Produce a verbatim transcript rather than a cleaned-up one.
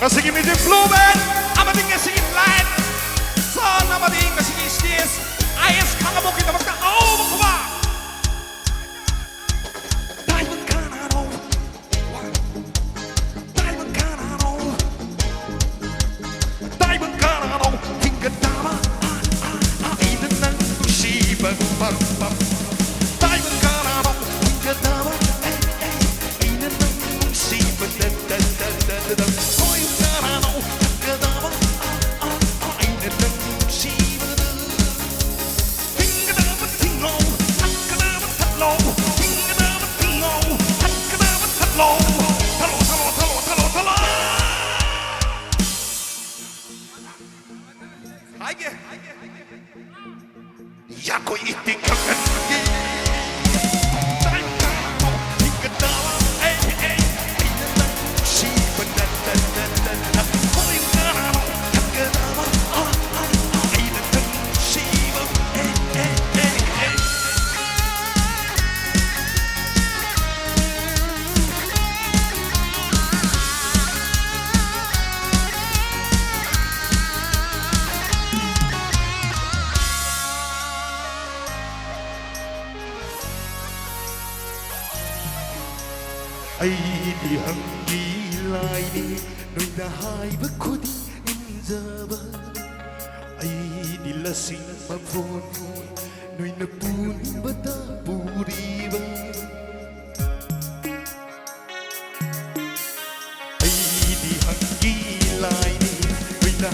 ꯉꯁꯤꯒꯤ music blue ꯕꯦꯟ ꯑꯃꯗꯤ ꯉꯁꯤꯒꯤ ꯂꯥꯏꯠ ꯁꯣꯟ ꯑꯃꯗꯤ ꯉꯁꯤꯒꯤ ꯁ꯭ꯇꯦꯖ ꯑꯥꯏ ꯑꯦꯁ ꯈꯥꯉꯕꯣꯛꯀꯤꯗꯃꯛꯇ ꯑꯍꯧꯕ ꯈꯨꯕꯥꯛ! ꯇꯥꯏꯕꯪ ꯀꯅꯥꯅꯣ? ꯇꯥꯏꯕꯪ ꯀꯅꯥꯅꯣ? ꯇꯥꯏꯕꯪ ꯀꯅꯥꯅꯣ? ꯍꯤꯡꯒꯗꯕ, ꯑ, ꯑ, ꯑ, ꯑꯩꯅ ꯅꯪ ꯅꯨꯡꯁꯤꯕ, ꯄ, ꯄ꯫ ꯇꯥꯏꯕꯪ ꯀꯅꯥꯅꯣ? ꯍꯤꯡꯒꯗꯕ, ꯑꯦ, ꯑꯦ, ꯑꯩꯅ ꯅꯪ ꯅꯨꯡꯁꯤꯕ, ꯇ, ꯇ, ꯇ, ꯇ, ꯇ, ꯇ꯫ ꯍꯣꯏ ꯀꯅꯥꯅꯣ? ꯍꯤꯡꯒꯗꯕ, ꯑ, ꯑ, ꯑ, ꯑꯩꯅ ꯅꯪ ꯅꯨꯡꯁꯤꯕꯗ꯫ ꯍꯤꯡꯒꯗꯕ ꯊꯤꯡꯉꯣ, ꯊꯛꯀꯗꯕ ꯊꯛꯂꯣ, ꯍꯤꯡꯒꯗꯕ ꯊꯤꯡꯉꯣ, ꯊꯛꯀꯗꯕ ꯊꯛꯂꯣ꯫ ꯊꯛꯂꯣ, ꯊꯛꯂꯣ, ꯊꯛꯂꯣ, ꯊꯛꯂꯣ, ꯊꯛꯂꯣ꯫ ꯍꯥꯏꯒꯦ꯫ ꯌꯥꯈꯣꯏ ꯏꯇꯤꯛ ꯈꯪꯍꯟꯒꯦ꯫ ꯇꯥꯏꯕꯪ ꯀꯅꯥꯅꯣ? ꯍꯤꯡꯒꯗꯕ, ꯑꯦ, ꯑꯦ, ꯑꯩꯅ ꯅꯪ ꯅꯨꯡꯁꯤꯕ, ꯅ, ꯅ, ꯅ, ꯅ, ꯅ꯫ ꯍꯣꯏ ꯀꯅꯥꯅꯣ? ꯍꯤꯡꯒꯗꯕ, ꯑ, ꯑ, ꯑ, ꯑꯩꯅ ꯅꯪ ꯅꯨꯡꯁꯤꯕ, ꯑꯦ, ꯑꯦ, ꯑꯦ, ꯑꯦ꯫ ꯑꯩꯗꯤ ꯍꯪꯒꯤ ꯂꯥꯏꯅꯤ, ꯅꯣꯏꯅ ꯍꯥꯏꯕ ꯈꯨꯗꯤꯡ ꯏꯟꯖꯕ꯫ ꯑꯩꯗꯤ ꯂꯁꯤꯡ ꯃꯐꯣꯟꯅꯤ, ꯅꯣꯏꯅ ꯄꯨꯅꯤꯡꯕꯇ ꯄꯨꯔꯤꯕ꯫ ꯑꯩꯗꯤ ꯍꯪꯒꯤ ꯂꯥꯏꯅꯤ, ꯅꯣꯏꯅ